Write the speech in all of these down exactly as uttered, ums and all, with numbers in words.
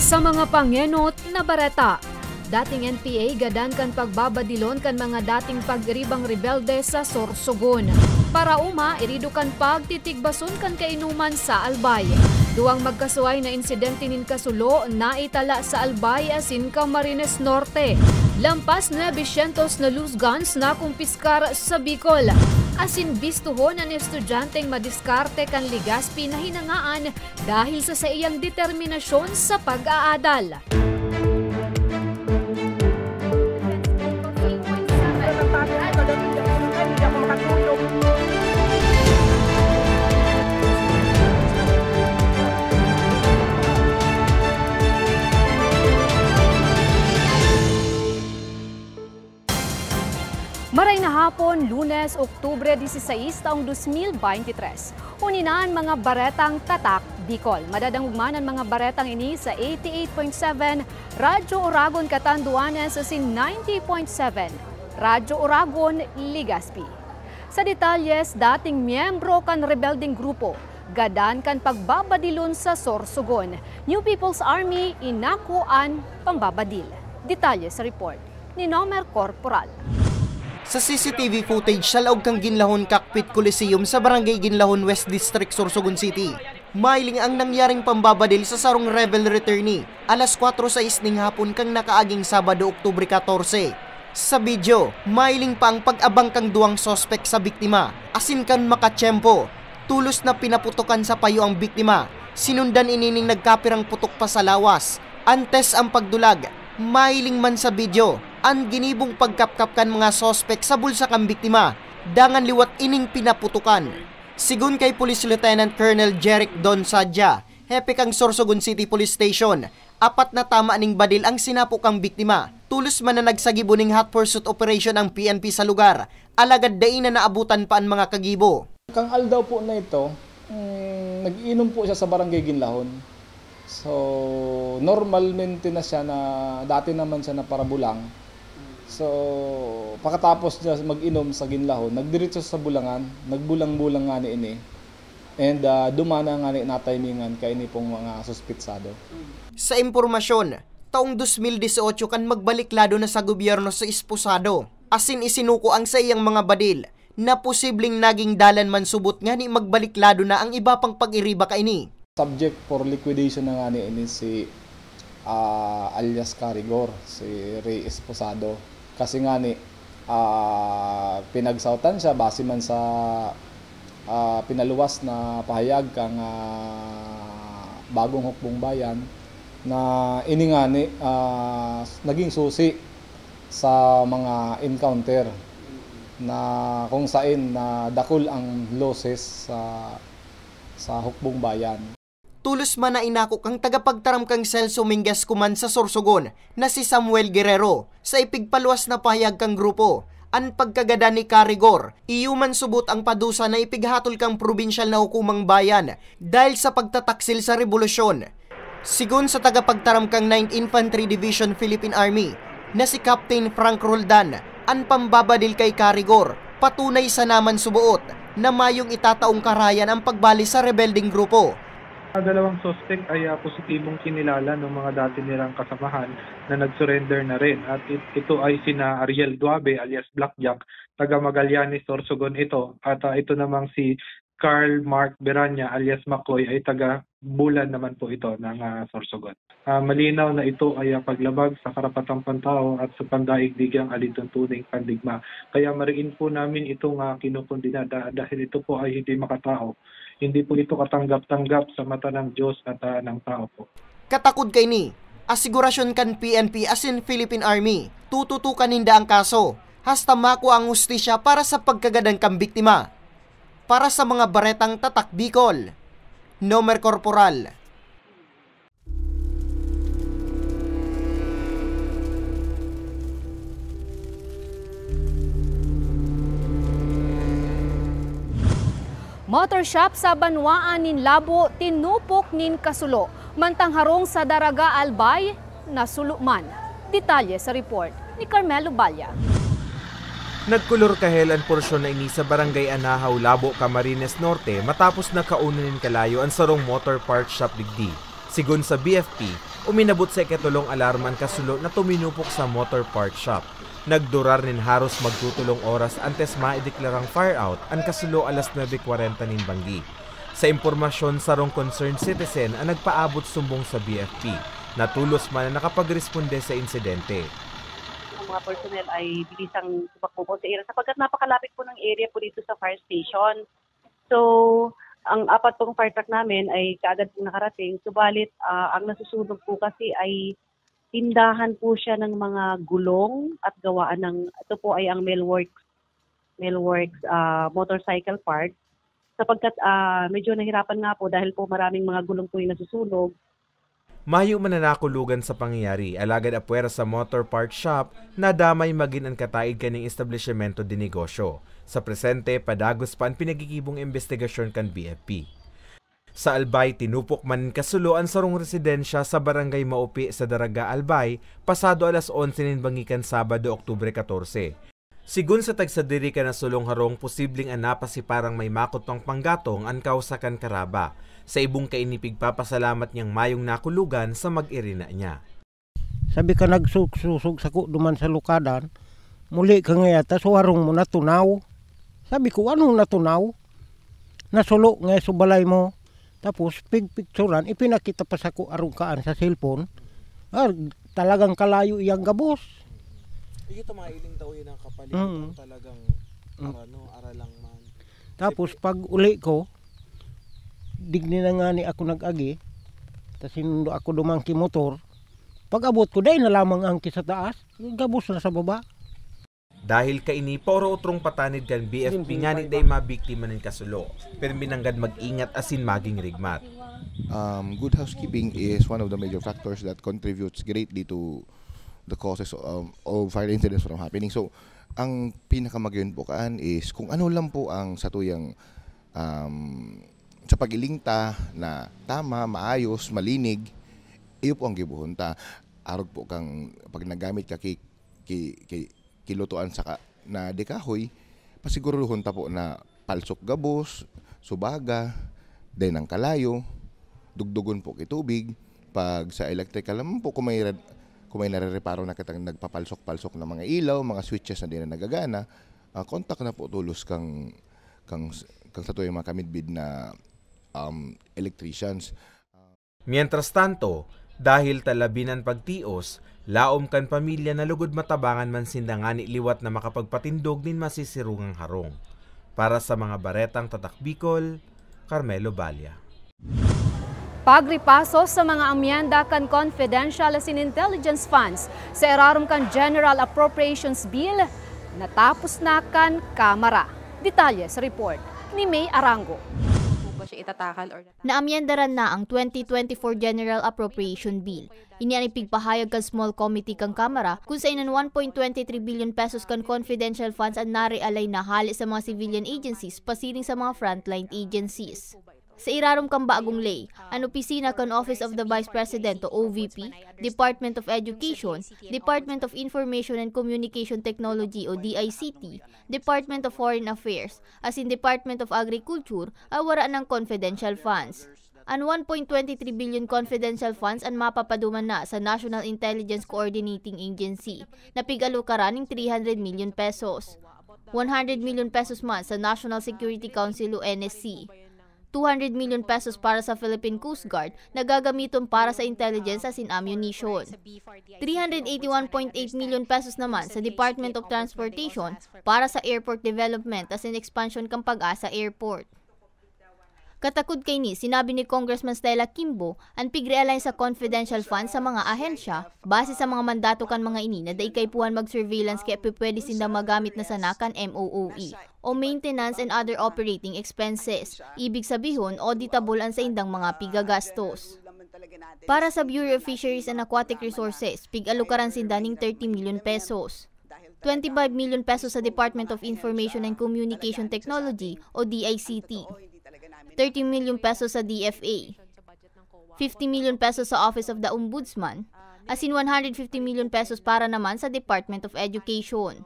Sa mga pangenot na bareta, dating N P A gadan kan pagbabadilon kan mga dating pag-iribang rebelde sa Sorsogon. Paraoma, irido kan pagtitigbason kan kainuman sa Albay. Duwang magkasuhay na insidente nin kasulo naitala sa Albay asin Camarines Norte. Lampas nuebe syentos na loose guns na kumpiskar sa Bicol. Asin bistuhon an estudyanteng madiskarte kan Legazpi na hinangaan dahil sa saiyang determinasyon sa pag-aadal. Maray na hapon, Lunes, Oktubre dieciséis, taong dos mil veintitrés. Uni na an mga baretang Tatak Bicol. Madadangog man an mga baretang ini sa eighty-eight point seven Radyo Oragon, Catanduanes, asin ninety point seven Radyo Oragon, Legazpi. Sa detalyes, dating miyembro kan rebeldeng grupo, gadan kan pagbabadilon sa Sorsogon, New People's Army, inako an pambabadil. Detalye sa report ni Nomer Corporal. Sa C C T V footage sa laog kan Ginlahon Cockpit Coliseum sa Barangay Ginlahon West District, Sorsogon City, mahiling ang nangyaring pambabadil sa sarong rebel returnee alas kwatro sais ning hapon kan nakaaging Sabado, Oktubre katorse. Sa video, mahiling pa ang pag-abang kan duwang suspek sa biktima, asin kan makatiyempo, tolos na pinaputokan sa payo ang biktima. Sinundan ini nin nagkapirang putok pa sa lawas. Antes ang pagdulag, mahiling man sa video an ginibong pagkapkap kan mga suspek sa bulsa kan biktima, dangan liwat ining pinaputokan. Sigon kay Police Lieutenant Colonel Jeric Don Sadia, hepe kan Sorsogon City Police Station, apat na tama ning badil ang sinapo kan biktima. Tolos man na nagsagibo ning hot pursuit operation ang P N P sa lugar, alagad dai na naabutan pa an mga kagibo. Kan aldaw po na ito, mm, nag-iinom po siya sa Barangay Ginlahon. So, normalmente na siya na, dati naman siya na parabulang. So, pagkatapos niya mag-inom sa Ginlahon, nagdiretso sa Bulangan, nagbulang-bulang ngani ini. And, ah, dumana ngani natimingan kaini pong mga suspetsado. Sa impormasyon, taong dos mil dieciocho kan magbalik lado na sa gobyerno si esposado, asin isinuko ang saiyang mga badil na posibleng naging dalan man subot ngani magbalik lado na ang iba pang pag-iriba kaini. Subject for liquidation na ngani ini si, ah, alias Carigor, si Ray Esposado. Kasi ngani, ah, pinagsautan siya base man sa, ah, pinaluwas na pahayag kan, ah, Bagong Hukbong Bayan na ini ngani, ah, naging susi sa mga encounter na kung sain na dakul ang losses sa, sa Hukbong Bayan. Tolos man na inako kan tagapagtaram kan Celso Minguez Command sa Sorsogon na si Samuel Guerrero sa ipigpaluwas na pahayag kan grupo an pagkagadan ni Carigor. Iyo man subot ang padusa na ipighatol kan probinsyal na hukumang bayan dahil sa pagtataksil sa rebolusyon. Sigon sa tagapagtaram kan Ninth Infantry Division Philippine Army na si Captain Frank Roldan, an pambabadil kay Carigor patunay sana man suboot na mayong itataong karayan ang pagbali sa rebeldeng grupo. Ang dalawang suspek ay, ah, positibong kinilala ng mga dati nilang kasamahan na nag-surrender na rin. At it-, ito ay sina Ariel Duabe alias Blackjack, taga Magallanes, Sorsogon ito. At, ah, ito namang si Carl Mark Beranya alias Makoy ay taga Bulan naman po ito ng, ah, Sorsogon. Ah, malinaw na ito ay, ah, paglabag sa karapatang pantao at sa pandaigdigang alituntuning pandigma. Kaya mariin po namin itong, ah, kinukundina da-, dahil ito po ay hindi makatao. Hindi po ito katanggap-tanggap sa mata ng Diyos at, ah, ng tao po. Katakod kaini, asigurasyon kan P N P asin Philippine Army, tututukan ninda ang kaso hasta makua ang hustisya para sa pagkagadan kan biktima. Para sa mga baretang Tatak Bicol, Nomer Corporal. Motor shop sa banwaan nin Labo tinupok nin kasulo, mantang harong sa Daraga, Albay, nasulo man. Detalye sa report ni Carmelo Balla. Nagkolor kahel an porsyon na ini sa Barangay Anahaw, Labo, Camarines Norte, matapos na kaunon nin kalayo an sarong motor part shop digdi. Sigon sa B F P, uminabot sa ikatulong alarma an kasulo na tuminupok sa motor part shop. Nagdurar nin haros magtutulong oras antes maideklarang fire out an kasulo alas nuebe kwarenta nin banggi. Sa impormasyon, sarong concerned citizen an nagpaabot sumbong sa B F P, na tolos man an nakapagresponde sa insidente. Ang mga personnel ay binisang tumakbo po sa area sapagkat napakalapit po ng area po dito sa fire station. So, ang apat pong fire truck namin ay kaagad pong nakarating, subalit, ah, ang nasusunog po kasi ay tindahan po siya ng mga gulong at gawaan ng, ito po ay ang Millworks, Millworks, ah, motorcycle part. Sapagkat, ah, medyo nahirapan nga po dahil po maraming mga gulong po yung nasusunog. Mayo man na nakulugan sa pangyayari, alagad apwera sa motor part shop, nadamay magin an kataig kaning establisyemento de negosyo. Sa presente, padagos pa an pinagigibong imbestigasyon kan B F P. Sa Albay, tinupok man nin kasulo an sarong residensya sa Barangay Maupi sa Daraga, Albay, pasado alas onse nin banggi kan Sabado, Oktubre katorse. Sigon sa tagsadiri kan nasulong harong, posibleng an napasiparang may makot pang panggatong an kawsa kan karaba. Sa ibong kaini, pigpapasalamat niyang mayong nakulugan sa mag-irina niya. Sabi ka, nagsusog sako duman sa lukadan, muli ka ngaya ta suwarong mo natunaw. Sabi ko, "Anong natunaw?" "Nasulo nga sa balay mo." Tapos pigpicturan, ipinakita pa sako arog kaan sa cellphone. Ah, talagang kalayo iyang gabos. Iyo ta mga iling tao yun ang kapaligid, mm, talagang, mm, arano, ara lang man. Tapos pag uli ko, digdi na nga ni ako nag-agi, tas sinundo ako duman ki motor. Pag abot ko, dai na lamang ang ki sa taas, gabos na sa baba. Dahil kaini, paoro-otrong patanid kan B F P ngani dai mabiktima nin kasulo, pirmi nanggad mag-ingat asin maging rigmat. Um, good housekeeping is one of the major factors that contributes greatly to the causes of, of fire incidents from happening. So, ang pinakamagayon po kaan is kung ano lang po ang satuyang, um, sa pag-iling ta na tama, maayos, malinig, iyo po ang gibohon ta. Arog po kang pag naggamit ka ki, ki, ki, kilutuan saka na de kahoy, pasiguruhon ta po na palsok gabos, subaga, dai nang kalayo, dugdugon po ki tubig. Pag sa electrical naman po, kung may re-, kung may narereparo na kitang nagpapalsok-palsok na mga ilaw, mga switches na di na nagagana, ah, kontak na po tolos kang, kang, kang satuyang mga kamidbid na, um, electricians. Mientras tanto, dahil ta labi nan pagtios, laom kan pamilya na lugod matabangan man sinda ngani liwat na makapagpatindog nin masisirongang harong. Para sa mga baretang Tatak Bicol, Carmelo Balla. Pagripaso sa mga amyenda kan confidential asin intelligence funds sa irarom kan General Appropriations Bill, natapos na kan Kamara. Detalye sa report ni May Arango. Naamyendaran na ang twenty twenty-four General Appropriation Bill. Ini an ipigpahayag kan Small Committee kan Kamara, kun saen an one point twenty three billion pesos kan confidential funds an nare-align na hale sa mga civilian agencies pasiring sa mga frontline agencies. Sa irarom kan bagong ley, an opisina kan Office of the Vice President o O V P, Department of Education, Department of Information and Communication Technology o D I C T, Department of Foreign Affairs, asin Department of Agriculture ay wara nang confidential funds. An one point twenty three billion confidential funds an mapapaduman na sa National Intelligence Coordinating Agency, na pig-alukaran nin three hundred million pesos. One hundred million pesos man sa National Security Council o N S C. Two hundred million pesos para sa Philippine Coast Guard na gagamiton para sa intelligence asin ammunition. Three hundred eighty-one point eight million pesos naman sa Department of Transportation para sa airport development asin expansion kan Pag-asa Airport. Katakod kaini, sinabi ni Congressman Stella Kimbo, an pig-realign sa confidential funds sa mga ahensya, base sa mga mandato kan mga ini na dai kaipuhan mag-surveillance kaya pwede sindang magamit na sana kan M O O E o maintenance and other operating expenses. Ibig sabihon, auditable an saindang mga pigagastos. Para sa Bureau of Fisheries and Aquatic Resources, pig-alukaran sinda ning thirty million pesos. Twenty-five million pesos sa Department of Information and Communication Technology o D I C T. Thirty million pesos sa D F A. Fifty million pesos sa Office of the Ombudsman. Asin one hundred fifty million pesos para naman sa Department of Education.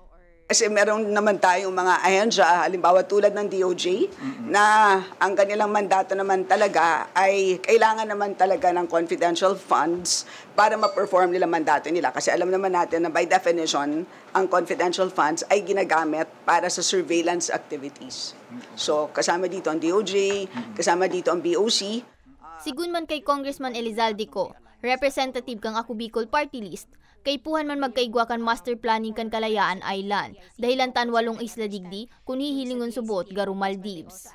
Kasi meron naman tayong mga ahensya, halimbawa tulad ng D O J, na ang kanilang mandato naman talaga ay kailangan naman talaga ng confidential funds para ma-perform nila mandato nila. Kasi alam naman natin na by definition, ang confidential funds ay ginagamit para sa surveillance activities. So, kasama dito ang D O J, kasama dito ang B O C. Sigun man kay Congressman Elizalde Co, representative kan Ako Bicol Party List, kaipuhan man magkaigwa kan master planning kan Kalayaan Island, dahilan ta an walong isla digdi, kun hihilingon subot, garo Maldives.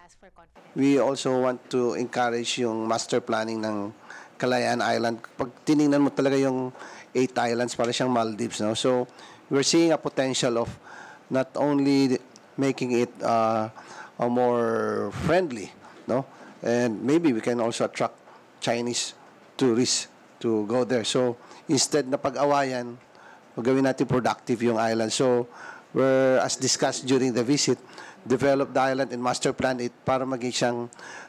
We also want to encourage yung master planning ng Kalayaan Island. Pag tiningnan mo talaga yung eight islands, para siyang Maldives, no? So, we're seeing a potential of not only making it uh, uh, more friendly, no? And maybe we can also attract Chinese tourists to go there. So, instead na pag-awayan, gawin natin productive yung island. So, we're, as discussed during the visit, develop the island and master plan it para maging siyang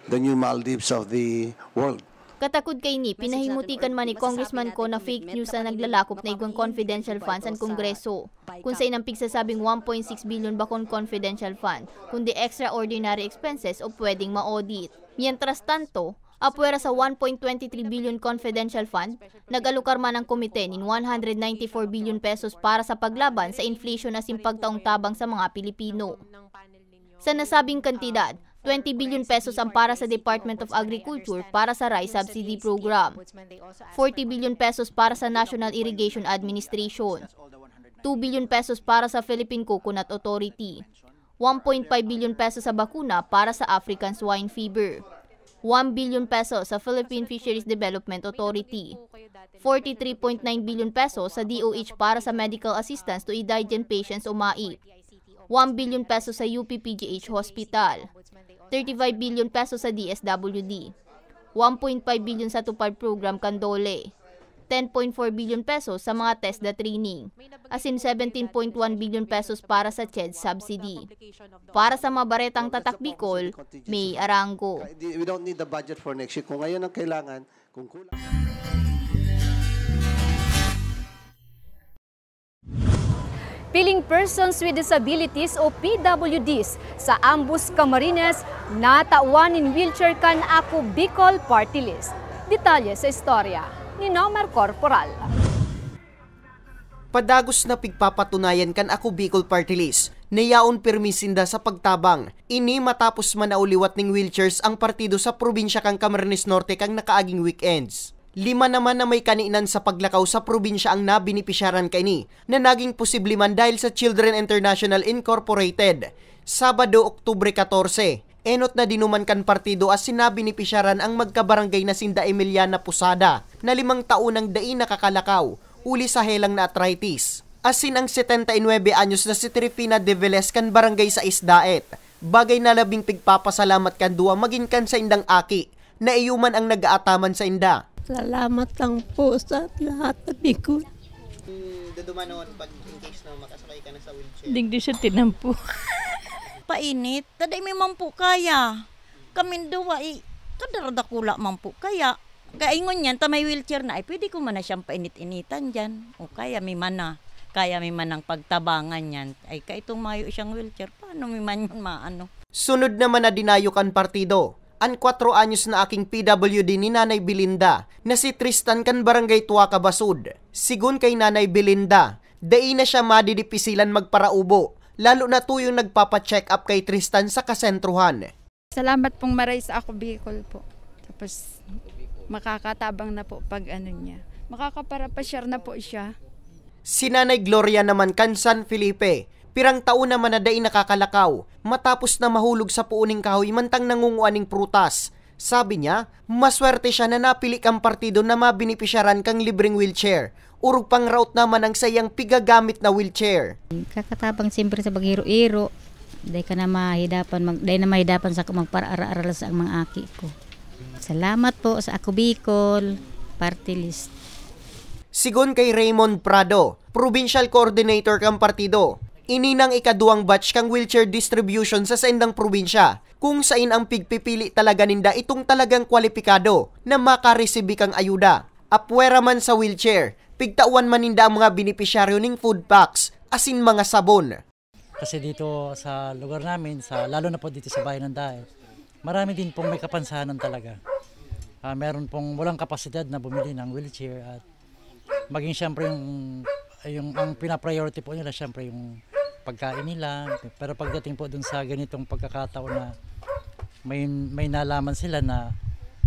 the new Maldives of the world. Katakod kaini, pinahimutikan man ni Congressman Co na fake news an naglalakop na igwang confidential funds an Kongreso, kun sain an pigsasabing one point six billion bakong confidential fund, kundi extraordinary expenses o pwedeng ma-audit. Mientras tanto, apwera sa one point twenty three billion confidential fund, nag-alokar man ang komite nin one hundred ninety four billion pesos para sa paglaban sa inflation asin pagtaong tabang sa mga Pilipino. Sa nasabing kantidad, twenty billion pesos ang para sa Department of Agriculture para sa rice subsidy program, forty billion pesos para sa National Irrigation Administration, two billion pesos para sa Philippine Coconut Authority, one point five billion pesos sa bakuna para sa African Swine Fever, one billion pesos sa Philippine Fisheries Development Authority, forty-three point nine billion pesos sa D O H para sa medical assistance to indigent patients o MAIP, one billion pesos sa U P P G H Hospital, thirty-five billion pesos sa D S W D, one point five billion sa TUPAD program kan DOLE, ten point four billion pesos sa mga TESDA training, asin seventeen point one billion pesos para sa CHED subsidy. Para sa mga baretang Tatak Bicol, May Arango. We don't need the budget for next year. Kung ngayon ang kailangan, kung kulang. Piling persons with disabilities o P W Ds sa ambos Camarines natawan nin wheelchair kan Ako Bicol Party List. Detalye sa istorya ni Nomer Corporal. Padagos na pigpapatunayan kan Ako Bicol Party List na yaon pirmi sinda sa pagtabang. Ini matapos man nauliwat ning wheelchairs ang partido sa probinsya kan Camarines Norte kan nakaaging weekends. Lima naman na may kaninan sa paglakaw sa probinsya ang nabenepisyaran kaini, na naging posible man dahil sa Children International Incorporated. Sabado, Oktubre katorse, enot na dinuman kan partido asin nabenepisyaran ang magkabarangay na sinda Emiliana Posada, na limang taon nang dai nakakalakaw, huli sa helang na arthritis. Asin ang setenta y nuebe anyos na si Trifina de Velez kan barangay sais Daet. Bagay na labing pigpapasalamat kan duwa magin kan saindang aki, na iyo man ang nag-aataman sainda. Salamat lang po sa lahat na Bicol. Dudumanon pag in case na makasakay ka na sa wheelchair. Digdi siya tinampo. Painit, taday mi man po kaya. Kaming duwa, eh, kadaradakula man po kaya. Kaya ingon yan, ta may wheelchair na, ay pwede ko man na siyang painit-initan dyan. O kaya may mana, kaya may manang pagtabangan yan. Ay kaitong mayo siyang wheelchair, paano may man yun maano? Sunod naman na dinayo kan partido, an kwatro anyos na aking P W D ni Nanay Belinda, na si Tristan kan Barangay Tuaca Basud. Sigon kay Nanay Belinda, dai na siya madidipisilan magparaubo, lalo na tuyong nagpapa-check-up kay Tristan sa kasentruhan. Salamat pong maray sa Ako Bicol po. Tapos makakatabang na po pag ano niya. Makakaparapasyar na po siya. Si Nanay Gloria naman kan San Felipe, pirang taon naman na dai nakakalakaw, matapos na mahulog sa puon ning kahoy mantang nangungua ning prutas. Sabi niya, maswerte siya na napili kang partido na mabenepisyaran kang libreng wheelchair, orog pangraot naman ang saiyang pigagamit na wheelchair. Kakatabang siyempre sa pag-iro-iro, dai ka na mahidapan, mag, dai na mahidapan sa magpara-aral sa ang mga aki ko. Salamat po sa Ako Bicol, party list. Sigon kay Raymond Prado, provincial coordinator kan partido, ini nang ikaduwang batch kan wheelchair distribution sa saindang probinsya, kung sain ang pigpipili talaga ninda itong talagang kwalipikado na makaresibi kan ayuda. Apwera man sa wheelchair, pigtawan man ninda ang mga benepisyaryo ning food packs asin mga sabon. Kasi dito sa lugar namin, sa, lalo na po dito sa Bayan ng Daet, marami din pong may kapansanan talaga. Ah, meron pong walang kapasidad na bumili ng wheelchair at maging siyempre yung, yung ang pina-priority po nila siyempre yung pagkain nila. Pero pagdating po dun sa ganitong pagkakataon na may, may nalaman sila na,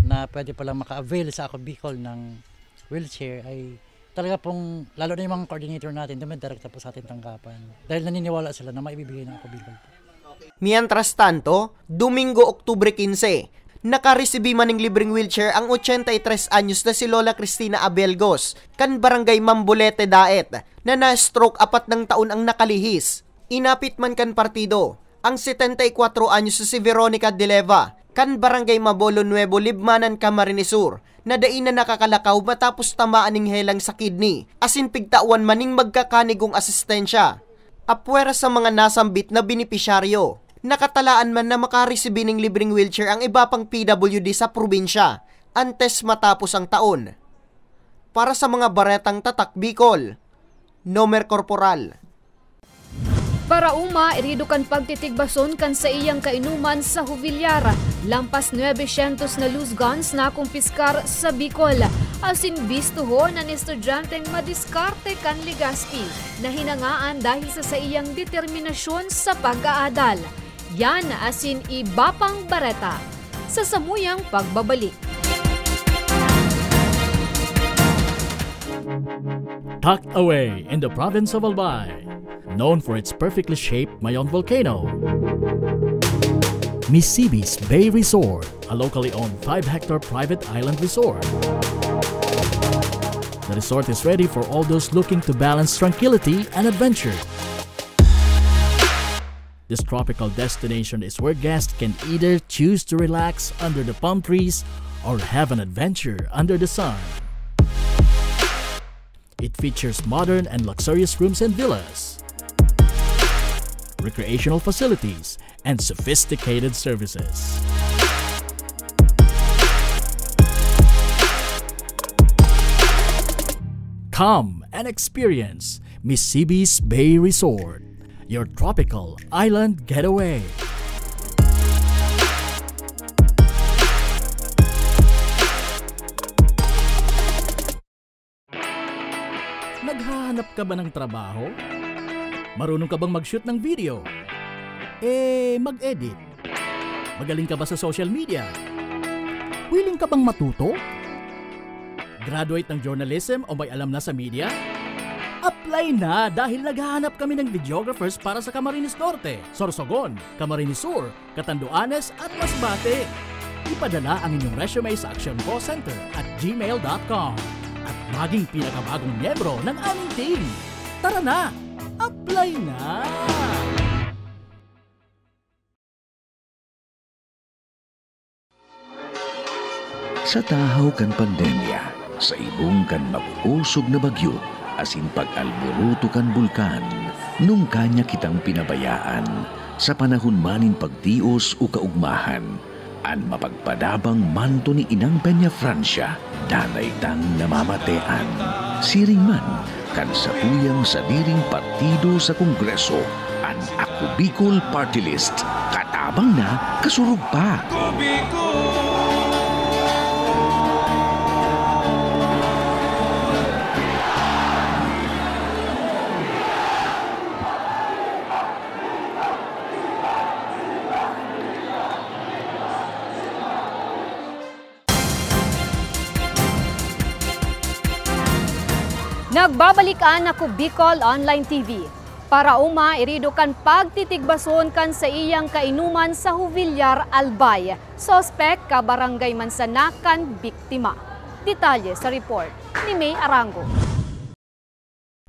na pwede palang maka-avail sa Ako Bicol ng wheelchair, ay talaga pong, lalo na yung mga coordinator natin, dumidirekta po sa ating tanggapan. Dahil naniniwala sila na maibibigay ng Ako Bicol po. Mientras tanto, Domingo, Oktubre quince, nakaresibi man ning libreng wheelchair ang ochenta y tres anyos na si Lola Cristina Abelgos, kan Barangay Mambolete, Daet, na na-stroke apat na taon ang nakalihis. Inapit man kan partido, ang setenta y kwatro anyos na si Veronica Deleva, kan Barangay Mabolo Nuevo, Libmanan, Camarines Sur, na dai na nakakalakaw matapos tamaan ning helang sa kidney, asin pigtawan man ning magkakanigong asistensya. Apwera sa mga nasambit na benepisyaryo, nakatalaan man na makaresibi ning libreng wheelchair ang iba pang P W D sa probinsya, antes matapos ang taon. Para sa mga Baretang Tatak Bicol, Nomer Corporal. Parauma, irido kan pagtitigbason kan saiyang kainuman sa Jovillar, lampas nuebe syentos na loose guns nakumpiskar sa Bicol, asin bistohon an estudyanteng madiskarte kan Legazpi, na hinangaan dahil sa saiyang determinasyon sa pag-aadal. Yan asin iba pang bareta sa samuyang pagbabalik. Tucked away in the province of Albay, known for its perfectly shaped Mayon volcano, Misibis Bay Resort, a locally owned five-hectare private island resort. The resort is ready for all those looking to balance tranquility and adventure. This tropical destination is where guests can either choose to relax under the palm trees or have an adventure under the sun. It features modern and luxurious rooms and villas, recreational facilities, and sophisticated services. Come and experience Misibis Bay Resort, your tropical island getaway. Naghahanap ka ba ng trabaho? Marunong ka bang mag-shoot ng video? Eh, mag-edit? Magaling ka ba sa social media? Willing ka bang matuto? Graduate ng journalism o may alam na sa media? Apply na, dahil naghahanap kami ng videographers para sa Camarines Norte, Sorsogon, Camarines Sur, Catanduanes at Masbate. Ipadala ang inyong resume sa actioncallcenter at gmail dot com at maging pinakabagong miyembro ng aming team. Tara na! Apply na! Sa tahaw kan pandemya, sa ibong kan makukosog na bagyo, asin pag-alboroto kan bulkan, nungka niya kitang pinabayaan, sa panahon man nin pagtios o kaugmahan, an mapagpadabang manto ni Inang Peñafrancia, danay tang namamatean. Siring man, kan satuyang sadiring partido sa Kongreso, an Ako Bicol Party List, katabang na, kasurog pa. Nagbabalik an Ako Bicol Online T V. Parauma, irido kan pagtitigbason kan saiyang kainuman sa Jovillar, Albay. Suspek, kabarangay man sana kan biktima. Detalye sa report ni May Arango.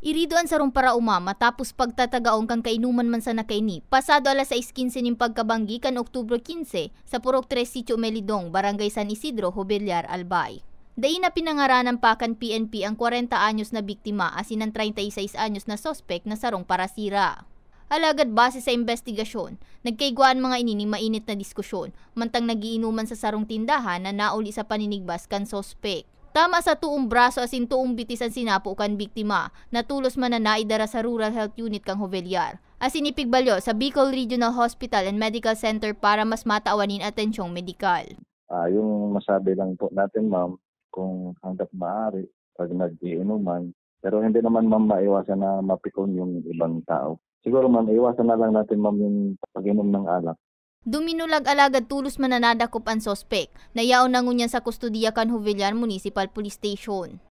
Irido an sarong parauma matapos pagtatagaon kan kainuman man sana kaini, pasado alas sais quince nin pagkabanggi kan Oktubre quince, sa Purok Tres, Sitio Melidong, Barangay San Isidro, Jovillar, Albay. Dai na pinangaranan pa kan P N P ang kwarenta anyos na biktima asin an treinta y seis anyos na suspek na sarong parasira. Alagad base sa imbestigasyon, nagkaigwa an mga ini nin mainit na diskusyon, mantang nagiinuman sa sarong tindahan na nauli sa paninigbas kan suspek. Tama sa toong braso asin toong bitis an sinapo kan biktima, na tolos man na naidara sa Rural Health Unit kan Jovillar. asin ipigbalyo sa Bicol Regional Hospital and Medical Center para mas matawan nin atensyong medikal. Ah, yung masabi lang po natin, ma'am, kung hanggat maaari, pag nag-iinuman, pero hindi naman, ma'am, maiwasan na mapikon yung ibang tao. Siguro, ma'am, iwasan na lang natin, ma'am, yung pag-inom ng alak. Duminulag alagad tolos man na nadakop an suspek na yaon na ngunyan sa kustodiya kan Jovellar Municipal Police Station.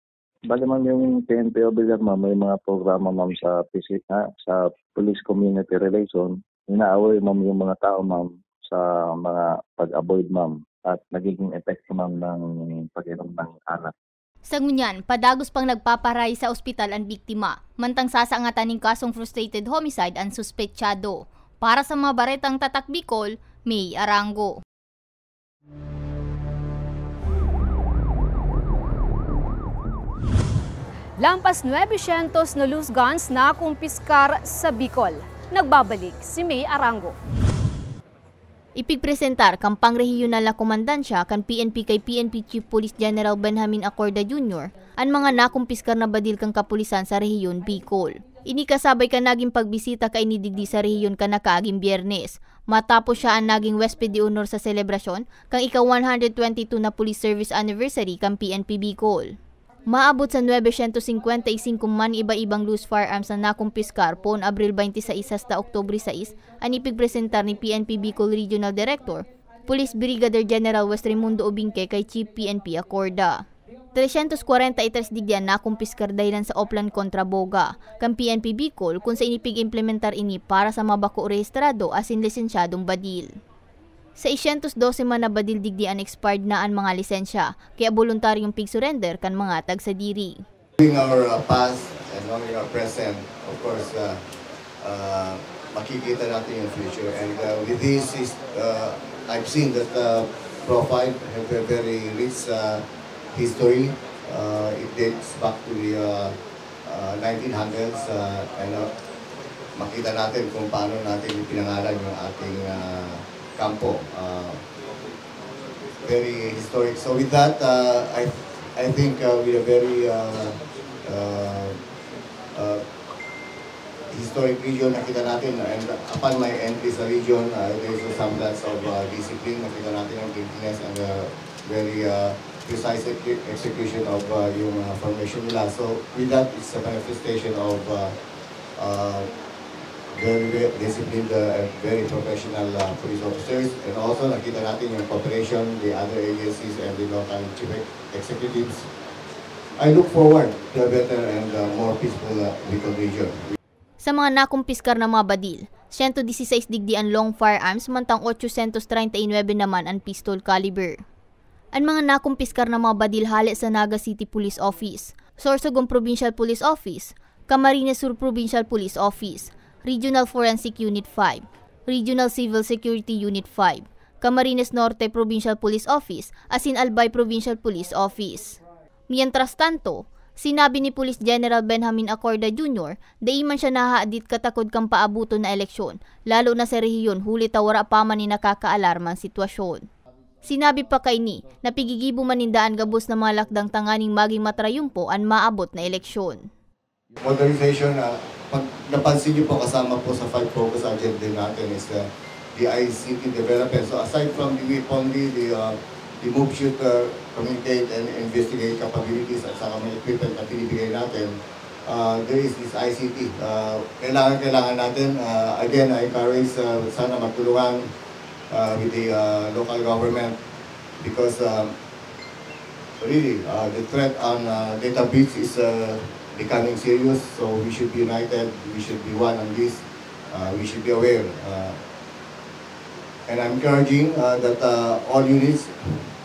Bali, ma'am, yung P N P Jovellar, ma'am, may mga programa, ma'am, sa P C, ah, sa Police Community Relation. Inaaway, ma'am, yung mga tao, ma'am, sa mga pag-avoid, ma'am, at nagiging epekto, ma'am, ng pag-inom ng alak. Sa ngunyan, padagos pang nagpaparay sa ospital an biktima, mantang sasangatan nin kasong frustrated homicide an suspetsyado. Para sa mga baretang Tatak Bicol, May Arango. Lampas nuebe syentos na loose guns na kumpiskar sa Bicol. Nagbabalik si May Arango. Ipigpresentar kan pangrehiyonal na komandansya kan P N P kay P N P Chief Police General Benjamin Acorda Junior an mga nakumpiskar na badil kan kapulisan sa rehiyon Bicol. Ini kasabay kan naging pagbisita kaini digdi sa rehiyon kan nakaaging Biyernes. Matapos siya an naging huwesped de honor sa selebrasyon kan ika one hundred twenty-two na Police Service Anniversary kan P N P Bicol. Maabot sa nuebe syentos singkwenta y singko man iba-ibang loose firearms na nakumpiskar poon Abril baynte sais hasta Oktubre sais an ipigpresentar ni P N P Bicol Regional Director, Police Brigadier General Wes Raimundo Obingke kay Chief P N P Acorda. Tresyentos kwarenta y tres digdi an nakumpiskar dahelan sa Oplan kontra Boga kan P N P Bicol, kun sa inipig-implementar ini para sa mga bako rehistrado asin lisensyadong badil. Seiscientos doce man na badil digdi an expired na an mga lisensya, kaya boluntaryong pig-surrender kan mga tagsadiri. Knowing our uh, past and knowing our present, of course, uh, uh, makikita natin yung future. And uh, with this, is, uh, I've seen that uh, Pro five have a very rich uh, history. Uh, it dates back to the uh, uh, nineteen hundreds. Uh, and uh, makita natin kung paano natin pinangalan yung ating uh, kampo. Uh, very historic. So with that, uh, I I think uh, with a very uh, uh, uh, historic region, nakita natin, and upon my entry sa region, uh, there's a semblance of uh, discipline. Nakita natin ang cleanliness and uh, very uh, precise ex- execution of uh, yung uh, formation nila. So with that, it's a manifestation of uh, uh, very, very disciplined uh, and very professional uh, police officers. And also, nakita natin yung cooperation, the other agencies and the local chief ex- executives. I look forward to a better and uh, more peaceful uh, Bicol region. Sa mga nakumpiskar na mga badil, siyento disisais digdi an long firearms, mantang otsosyentos treinta y nuebe naman an pistol caliber. An mga nakumpiskar na mga badil hale sa Naga City Police Office, Sorsogon Provincial Police Office, Camarines Sur Provincial Police Office, Regional Forensic Unit five, Regional Civil Security Unit five, Camarines Norte Provincial Police Office, asin Albay Provincial Police Office. Mientras tanto, sinabi ni Police General Benjamin Acorda Junior, dai man siya nahahadit katakod kan paaboton na eleksyon, lalo na sa rehiyon, huli ta wara pa man nin nakakaalarmang sitwasyon. Sinabi pa kaini na pigigibo man ninda an gabos na mga lakdang tanganing maging matrayumpo an maabot na eleksyon. Modernization, ah, pag napansin niyo po, kasama po sa five focus agenda natin is uh, the I C T development. So aside from the weaponry, the, uh, the move, shoot, uh, communicate and investigate capabilities at saka mga equipment na binibigay natin, uh, there is this I C T. Uh, kailangan, kailangan natin. Uh, again, I encourage uh, sana magtulungan uh, with the uh, local government because um, really uh, the threat on uh, data breach is uh, becoming serious. So we should be united. We should be one on this. Uh, we should be aware. Uh, and I'm encouraging uh, that uh, all units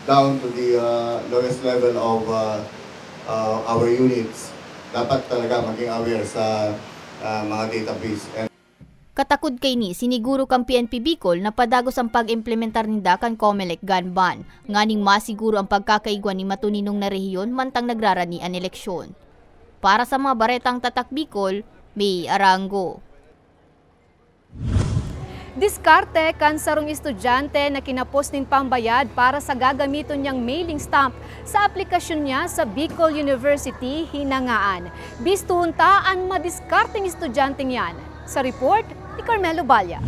down to the uh, lowest level of uh, uh, our units dapat talaga maging aware sa uh, mga data breach. And Katakod kaini, siniguro kan P N P Bicol na padagos an pag-implementar ninda kan Comelec gun ban, nganing masiguro an pagkakaigwa nin matuninong na rehiyon mantang nagrarani an eleksyon. Para sa mga baretang Tatak Bicol, May Arango. Diskarte kan sarong estudyante na kinapos nin pambayad para sa gagamiton niyang mailing stamp sa aplikasyon niya sa Bicol University, Hinangaan. Bistuhon ta an madiskarteng estudyanteng yan. Sa report, ni Carmelo Balla.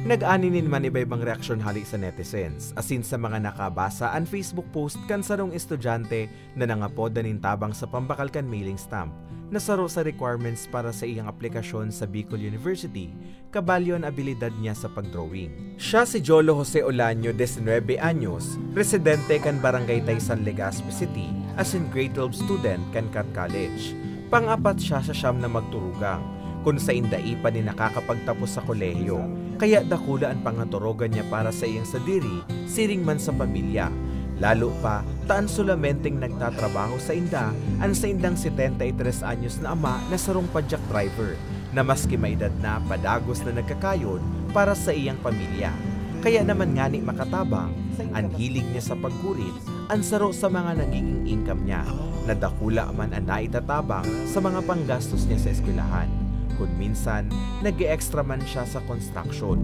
Nag-ani nin man iba-ibang reaksyon hale sa netizens, asin sa mga nakabasa an Facebook post kan sarong estudyante na nangapoda nin tabang sa pambakal kan mailing stamp na saro sa requirements para sa iyang aplikasyon sa Bicol University, kabalyo an abilidad niya sa pagdrawing. Siya si Jolo Jose Olanio, disinwebe anyos, residente kan Barangay Taysan, Legazpi City, asin grade twelve student kan Cat College. Pang-apat siya sa siyam na magturugang, kun sain dai pa nin nakakapagtapos sa kolehiyo, kaya dakula an pangaturogan niya para sa iyang sadiri, siring man sa pamilya. Lalo pa, ta an solamenteng nagtatrabaho sainda, an saindang setenta y tres anyos na ama na sarong padyak driver, na maski maedad na, padagos na nagkakayod para sa iyang pamilya. Kaya naman ngani makatabang, an hilig niya sa paggurit, an saro sa mga nagiging income niya, na dakula man an naitatabang sa mga panggastos niya sa eskwelahan, kun minsan, nag-e-extra man siya sa construction.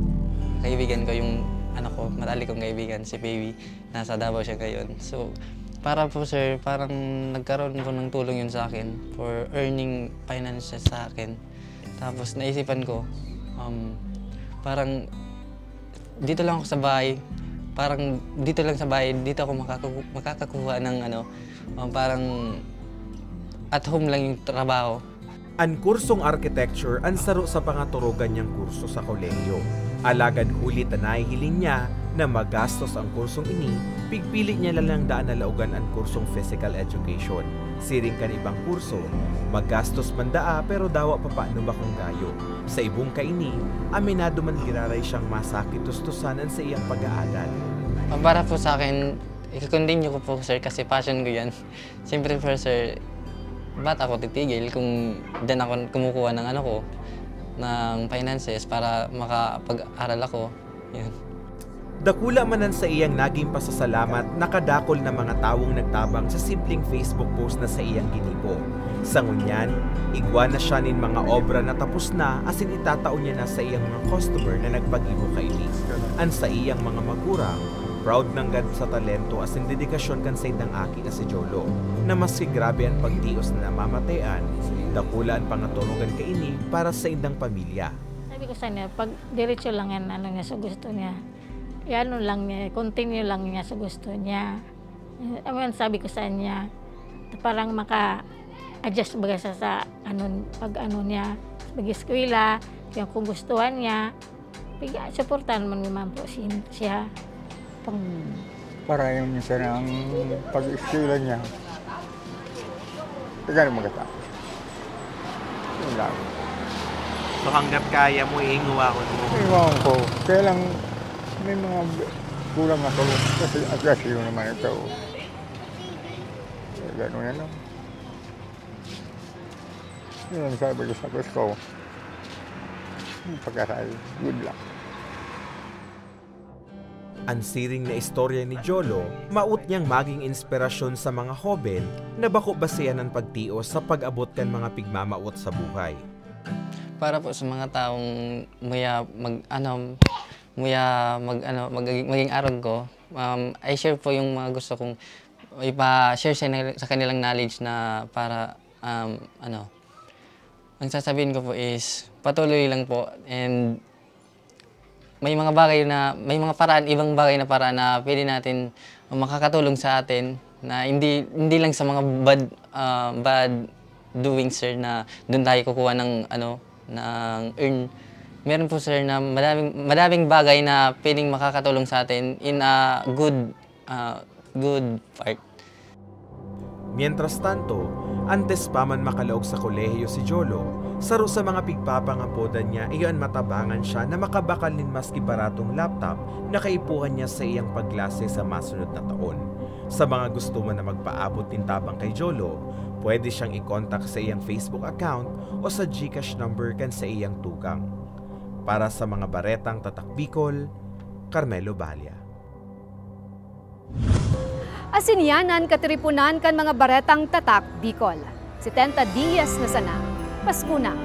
Kaibigan ko yung, ano ko, matalik kong kaibigan, si Baby. Nasa Davao siya ngayon. So, para po, sir, parang nagkaroon po ng tulong yun sa akin for earning finances sa akin. Tapos naisipan ko, um, parang dito lang ako sa bahay, parang dito lang sa bahay, dito ako makakaku- makakakuha ng ano, um, parang at home lang yung trabaho. An kursong architecture an saro sa pangaturogan niyang kurso sa kolehiyo. Alagad huli ta nahihiling niya na magastos an kursong ini, pigpili niya na lang daan na laogan an kursong physical education. Siring kan ibang kurso, magastos man daa pero dawa papaano bakong gayo. Sa ibong kaini, aminado man giraray siyang masakit tustusan an saiyang pag-aaral. Para po sa akin, i-continue ko po, sir, kasi passion ko yan. Siyempre, first, sir, ba't ako titigil kung diyan ako kumukuha ng ano ko, ng finances para makapag-aral ako. Yun. Dakula man an saiyang naging pasasalamat na kadakul na mga tawong nagtabang sa simpleng Facebook post na saiyang ginibo. Sa ngunyan, igwa na siya nin mga obra na tapos na asin itatao niya na saiyang mga customer na nagpagibo kaini. An saiyang mga magurang, proud nanggad sa talento asin dedikasyon kan saindang aki na si Jolo, na maski grabe an pagtios na namamatean, dakula an pangaturogan kaini para sa indang pamilya. Sabi ko sa niya, pag diretso lang yan, ano niya, sa gusto niya. Iano lang niya, continue lang niya sa gusto niya. Ang sabi ko sa niya, parang maka-adjust baga sa, sa ano, pag ano niya, pag-eskwela, yung kung gustuhan niya, pag suportahan mo naman po si, siya. Pang Para yung minsan ang pag-eskwela niya, tagal magkatapos. Yun lang. So hanggat kaya mo, iinguwahon mo. Ewan ko. Kaya lang, may mga kulang ako. Kasi agresyo naman ito. Kaya gano'n na lang. Yun ang sabi ko sa gusto ko. Yung pag-aral, good luck. An siring na istorya ni Jolo, maot niyang maging inspirasyon sa mga hoben na bako basehan an pagtios sa pag-abot kan mga pigmamawot sa buhay. Para po sa mga taong muya mag ano, muya mag ano, mag, maging arog ko, um, I share po yung mga gusto kong ipa-share sa, sa kanilang knowledge na para um, ano, ang sasabihin ko po is patuloy lang po and may mga bagay na, may mga paraan, ibang bagay na paraan na pwede natin makakatulong sa atin na hindi hindi lang sa mga bad ah, bad doings, sir, na doon tayo kukuha ng ano, ng earn. Meron po, sir, na madaming madaming bagay na pwedeng makakatulong sa atin in a good ah, good part. Mientras tanto, antes pa man makalaog sa kolehiyo si Jolo, saro sa mga pigpapangapodan niya iyo an matabangan siya na makabakal nin maski baratong laptop na kaipuhan niya sa iyang pagklase sa masunod na taon. Sa mga gusto man na magpaabot nin tabang kay Jolo, pwede siyang i-contact sa iyang Facebook account o sa GCash number kan sa iyang tugang. Para sa mga baretang Tatak Bicol, Carmelo Balla. Asin yan an katiriponan kan mga baretang Tatak Bicol. Setenta dias na sana. Pasko na.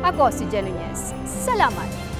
Ako si Jen Nunez. Salamat!